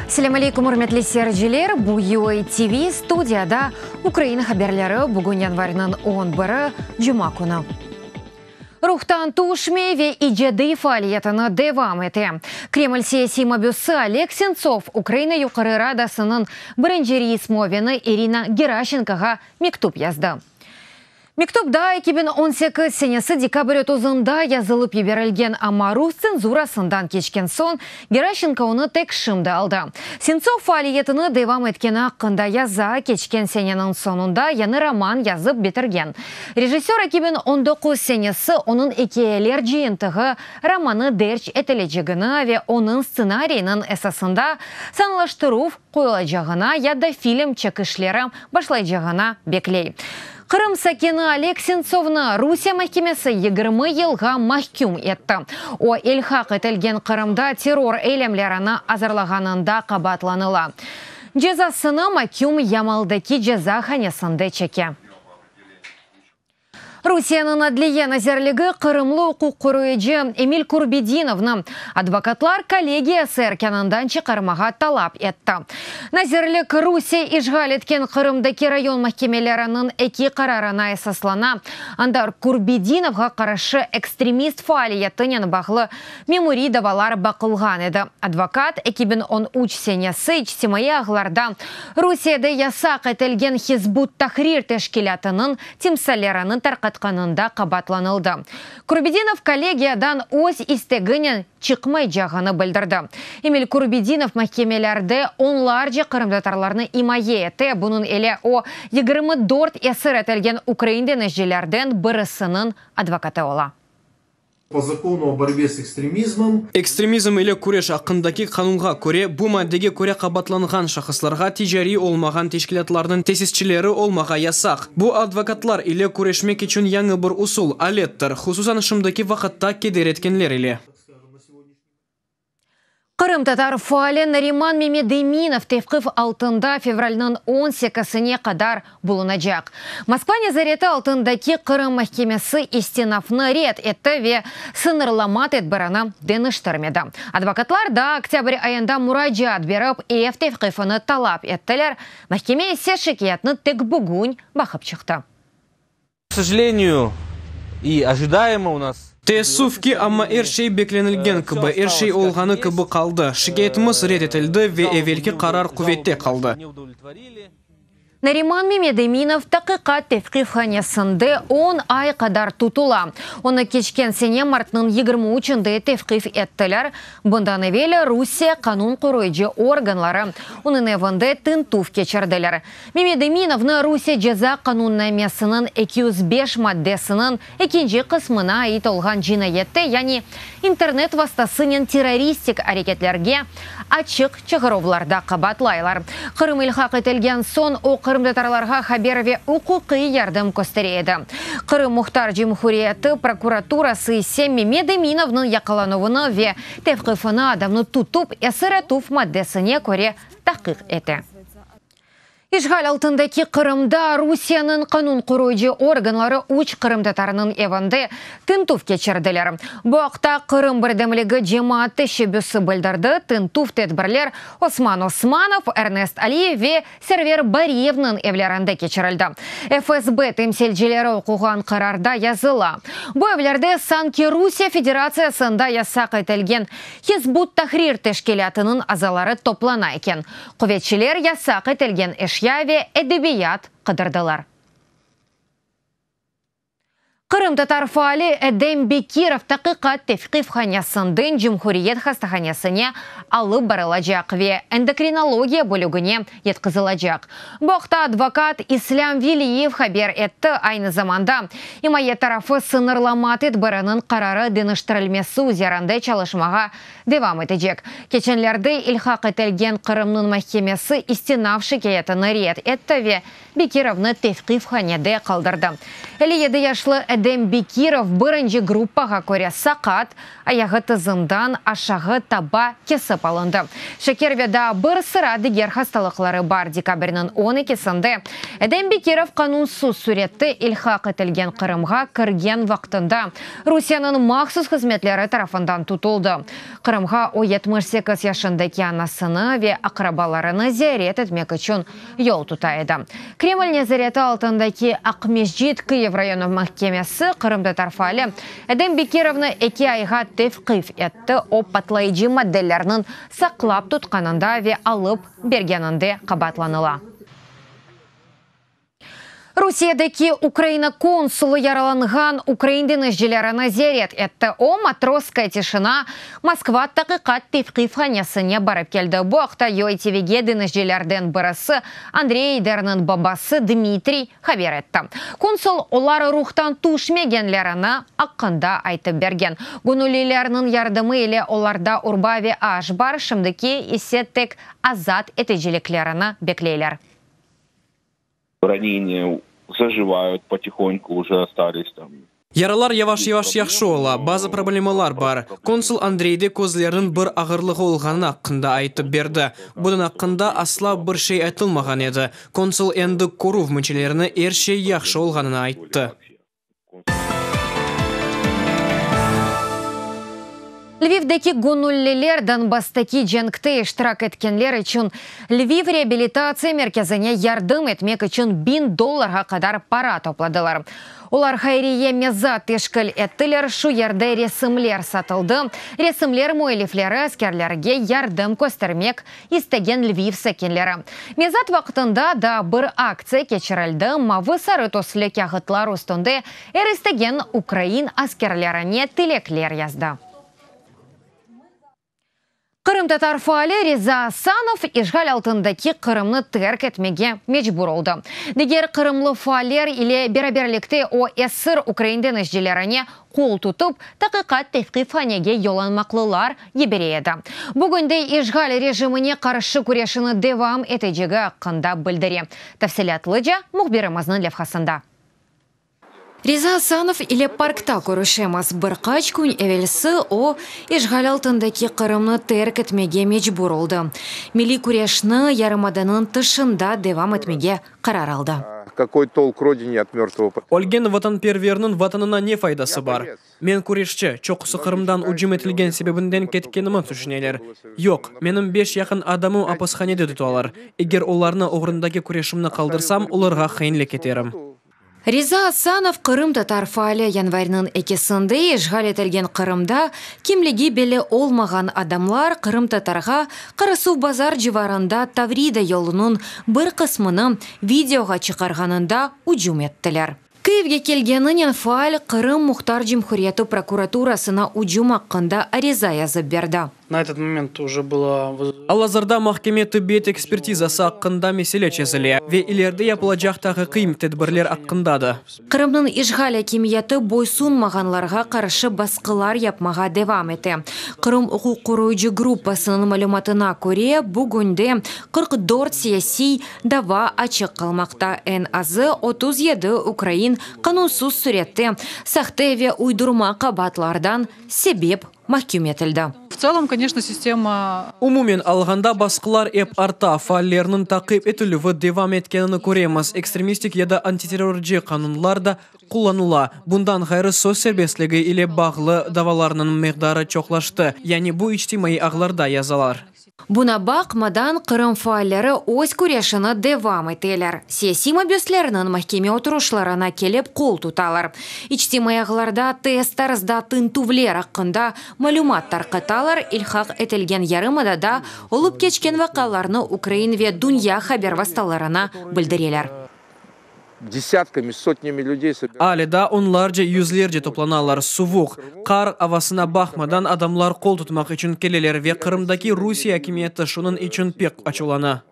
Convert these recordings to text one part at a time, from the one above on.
Selâm aleyküm, ürmetli seyirciler! Bu UA TV, studiyada Ukraina haberleri, bugün yanvarniñ on biri, cuma künü. Ruhtan tüşmey ve icadiy faaliyetini devam ete. Kreml siyasiy mabüsi Oleg Sentsov Ukraina Yuqarı Radasınıñ birinci reis muavini İrina Geraşenkoğa mektüp yazdı. Mektüp daa 2018 senesi dekabr otuzında yazılıp yiberilgen, amma rus tsenzurasından keçken soñ Geraşenko onı tek şimdi aldı. Sentsov faaliyetini devam etkeni aqqında yaza, keçken seneniñ soñunda yañı roman yazıp bitirgen. Rejissör 2019 senesi onıñ ikâyeler cıyıntığı romanı derc etilecegini ve onıñ stsenariyiniñ esasında sanalaştıruv qoyulacağına ya da film çekişleri başlaycağına bekley. Qırım sakini Oleg Sentsovnı Rusiye mahkemesi 20 yılğa mahküm etti. O, ilhaq etilgen Qırımda terror eylemlerini azırlağanında qabaatlanıla. Cezasını maküm Yamaldaki cezahanesinde çeke. Rusiyeniñ Adliye nazirligi qırımlı uquq qoruyıcı Emil Kurbedinovnı advokatlar kollegiyası erkânından çıqarmağa talap etti. Nazirlik Rusiye işğal etken Qırımdaki rayon mahkemeleriniñ eki qararına esaslana, anda Kurbedinovğa qarşı ekstremist faaliyetinen bağlı memuriy davalar baqılğan edi. Advokat 2013 senesi içtimaiy ağlarda Rusiyede yasaq etilgen Hizb ut-Tahrir teşkilâtınıñ timsallerini tarqatqanında qabaatlanıldı. Kurbedinov kollegiyadan öz isteginen çıqmaycağını bildirdi. Emil Kurbedinov mahkemelerde onlarca qırımtatarlarnı imaye ete, bunıñ ile o, 24 esir etilgen ukrain deñizcilerden birisiniñ advokatı ola. Po zakonu o borbe s ekstremizmom. Ekstremizm ile küreş aqqındaki qanunğa köre, bu maddege köre qabaatlanğan şahıslarğa ticariy olmağan teşkilâtlarnıñ tesisçileri olmağa yasaq. Bu, advokatlar ile küreşmek içün yañı bir usul, alettir, hususan şimdiki vaqıtta keder etkenler ile. Qırımtatar faali Nariman Memedeminov tevqif altında fevralniñ on sekizine qadar bulunacaq. Moskva nezareti altındaki Qırım mahkemesi istinafnı red etti ve sıñırlama tedbirini deñiştirmedi. Advokatlar daa oktâbr ayında muracaat berip, ev tevqifini talap ettiler, mahkeme ise şikâyetni tek bugün baqıp çıqtı. K sojaleniyu, i ojidayemo u nas. Teessüf ki, amma er şey beklenilgen kibi, er şey olğanı kibi qaldı. Şikâyetimiz red etildi ve evelki qarar quvette qaldı. Nariman Memedeminov taqiqat tevqifhanesinde on ay qadar tutula. Onı keçken sene martnıñ yigirmi üçünde tevqif ettiler. Bundan evel Rusiye qanun qoruyıcı organları onıñ evinde tintüv keçirdiler. Memedeminovnı Rusiye Ceza qanunnamesiniñ 205 maddesiniñ ekinci qısmına ait olğan cinayette, yani internet vastasınen terroristik areketlerge açıq çağıruvlarda qabaatlaylar. Qırım ilhaq etilgen soñ o, qırımtatarlarğa haber ve uquqiy yardım köstere edi. Qırım Muhtar Cumhuriyeti prokuraturası ise Memedeminovnıñ yaqalanuvını ve tevqifini adamnı tutıp esir etüv maddesine köre tahqiq ete. İşğal altındaki Qırımda Rusiyeniñ qanun qoruyıcı organları üç qırımtatarınıñ evinde tintüv keçirdiler. Bu aqta Qırım birdemligi cemaat teşebbüsi bildirdi. Tintüv tedbirler Osman Osmanov, Ernest Aliyev ve Server Bariyevniñ evlerinde keçirildi. FSB temsilcileri oquğan qararda yazıla, Bu evlerde sanki Rusiye Federatsiyasında yasaq etilgen Hizb ut-Tahrir teşkilâtınıñ azaları toplana eken. Quvetçiler yasaq etilgen eşya ve edebiyat qıdırdılar. Qırımtatar faali Edem Bekirov taqiqat tevqifhanesinden cumhuriyet hastahanesine alıp barılacaq ve endokrinologiya bölügine yetqizilacaq. Bu aqta advokat İslâm Veliyev haber etti. Aynı zamanda, imaye tarafı sıñırlama tedbiriniñ qararı deñiştirilmesi üzerinde çalışmağa devam etecek. Keçenlerde ilhaq etilgen Qırımnıñ mahkemesi istinaf şikâyetini red etti ve Bekirovnı tevqifhanede qaldırdı. 57 yaşlı Edem. Edem Bekirov birinci gruppağa köre saqat, ayağı tızından aşağı taba kesip alındı. Şeker ve daa bir sıra diger hastalıqları bar. Dekabrniñ on ekisinde Edem Bekirov qanunsız sürette ilhaq etilgen Qırımğa kirgen vaqtında Rusiyeniñ mahsus hızmetleri tarafından tutuldı. Qırımğa o 78 yaşındaki anasını ve aqrabalarını ziyaret etmek içün yol tuta edi. Kreml nezareti altındaki Aqmescit Kıyiv rayonı mahkemesi qırımtatar faali Edem Bekirovnı eki ayğa tevqif etti, o, patlayıcı maddelerniñ saqlap tutqanında ve alıp bergeninde qabaatlanıla. Rusiyedeki Ukraina konsulı yaralanğan ukrain deñizcilerini ziyaret etti. O, Matrosskaya tişina Moskva taqiqat tevqifhanesine barıp keldi. Bu aqta UATVge deñizcilerden birisi, Andrey Ayderniñ babası Dmitriy haber etti. Konsul, olar ruhtan tüşmegenlerini aqqında aytıp bergen. Göñüllilerniñ yardımı ile olarda urba ve aş bar, şimdiki ise tek azat eticiliklerini bekleyler. Raneniya zajivayut potihonku, uje ostались tam. Yaralar yavaş-yavaş yahşı ola, bazı problemalar bar. Konsul Andreyde közleriniñ bir ağırlığı olğanı aqqında aytıp berdi. Bunıñ aqqında asla bir şey aytılmağan edi. Konsul endi körüv müçelerine er şey yahşı olğanını ayttı. Lvivdeki göñülliler Donbasstaki cenkte iştirak etkenler içün Lviv reabilitatsiya merkezine yardım etmek içün biñ dollarğa qadar para topladılar. Olar hayriye mezat teşkil ettiler, şu yerde resimler satıldı. Resimler müellifleri askerlerge yardım köstermek istegen Lviv sakinleri. Mezat vaqtında daa bir aktsiya keçirildi, mavı-sarı tüslü kâğıtlar üstünde er istegen ukrain askerlerine tilekler yazdı. Qırımtatar faali Riza Asanov işğal altındaki Qırımnı terk etmege mecbur oldı. Diger qırımlı faaller ile beraberlikte o, esir ukrain deñizcilerine qol tutıp, taqiqat tevqifhanege yollanmaqlılar yibere edi. Bugünde işğal rejimine qarşı küreşini devam etecegi aqqında bildire. Tafsilâtlıca mühbirimizniñ levhasında. Riza Asanov ile parkta körüşemiz. Bir qaç kün evelsi o, işğal altındaki Qırımnı terk etmege mecbur oldı. Milliy küreşni yarımadanıñ tışında devam etmege qarar aldı. Kakoy tolk rodine ot mertvogo. Ölgen vatanperverniñ vatanına ne faydası bar? Men küreşçi, çoqusı Qırımdan ücüm etilgen sebebinden ketkenimi tüşüneler. Yoq, menim beş yaqın adamım apishanede tutalar. Eger olarnı oğrundaki küreşimni qaldırsam, olarğa hainlik eterim. Riza Asanov, qırımtatar faali, yanvarniñ ekisinde işğal etilgen Qırımda kimligi belli olmağan adamlar qırımtatarğa Qarasuvbazar civarında Tavrida yolunıñ bir qısmını videoğa çıqarğanında ücüm ettiler. Kyivge kelgeninen faal Qırım Muhtar Cumhuriyeti prokuraturasına ücüm aqqında ariza yazıp berdi. Na etot moment uje byla. Al-azırda mahkeme-tıbbiyet ekspertizası aqqında mesele çezile ve ileride yapılacaq taqiqiy tedbirler aqqında da. Qırımnıñ işğal akimiyeti boysunmağanlarğa qarşı basqılar yapmağa devam ete. Qırım uquq qoruyıcı gruppasınıñ malümatına köre, bugünde 44 siyasiy dava açıq qalmaqta, eñ azı 37 ukrain qanunsız sürette sahte ve uydurma qabaatlardan sebep mahküm etildi. V tselom, koneçno, sistema. Umumen alğanda, basqılar ep arta, faallerniñ taqip etilüvi devam etkenini köremiz, ekstremistik ya da antiterrorcı qanunlar da qullanıla. Bundan ğayrı, söz serbestligi ile bağlı davalarnıñ miqdarı çoqlaştı, yani bu içtimaiy ağlarda yazalar. Buna baqmadan, Qırım faalleri öz küreşini devam eteler, siyasiy mabüslerniñ mahkeme oturışlarına kelip qol tutalar, içtimaiy ağlarda tez tarzda tintüvler aqqında malümat tarqatalar, ilhaq etilgen yarımadada olıp keçken vaqialarnı ukrain ve dünya haber vastalarına bildireler. Desâtkami, sotnâmi lüdey sobirayutsa. Ale daa onlarca, yüzlerce toplanalar. Suvuq, qar avasına baqmadan, adamlar qol tutmaq içün keleler ve Qırımdaki Rusiye akimiyeti şunıñ içün pek açuvlana.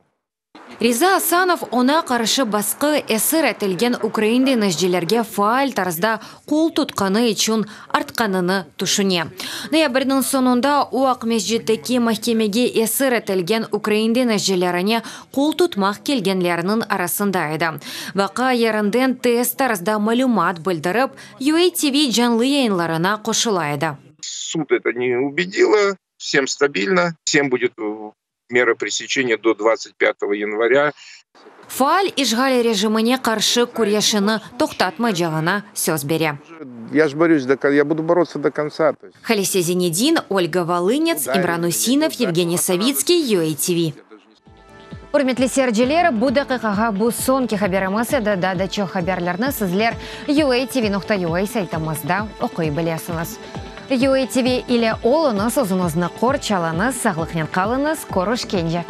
Riza Asanov oña qarşı basqı esir etilgen ukrain deñizcilerge faal tarzda qol tutqanı içün artqanını tüşüne. Noyabrniñ soñunda o Aqmescitteki mahkemege esir etilgen ukrain deñizcilerine qol tutmaq kelgenlerniñ arasında edi. Vaqia yerinden tez tarzda malümat bildirip, UATV canlı yayınlarına qoşula edi. Суд это не убедило, всем стабильно, всем будет мера пресечения до 25 января. Faal işğal rejimine qarşı küreşini toqtatmaycağına söz bere. Я же борюсь до я буду бороться до конца. То есть. Халисе Зенедин, Ольга Волынец, Имран Усинов, Евгений Савицкий, UATV. Ürmetli seyirciler, bu daqiqağa bu soñki haberimiz edi. Daa da çoq haberlerni sizler uatv.ua saytımızda oquy bilesiñiz. UATV ile oluñız, özüñizni qorçalañız, sağlıqnen qalıñız, körüşkence.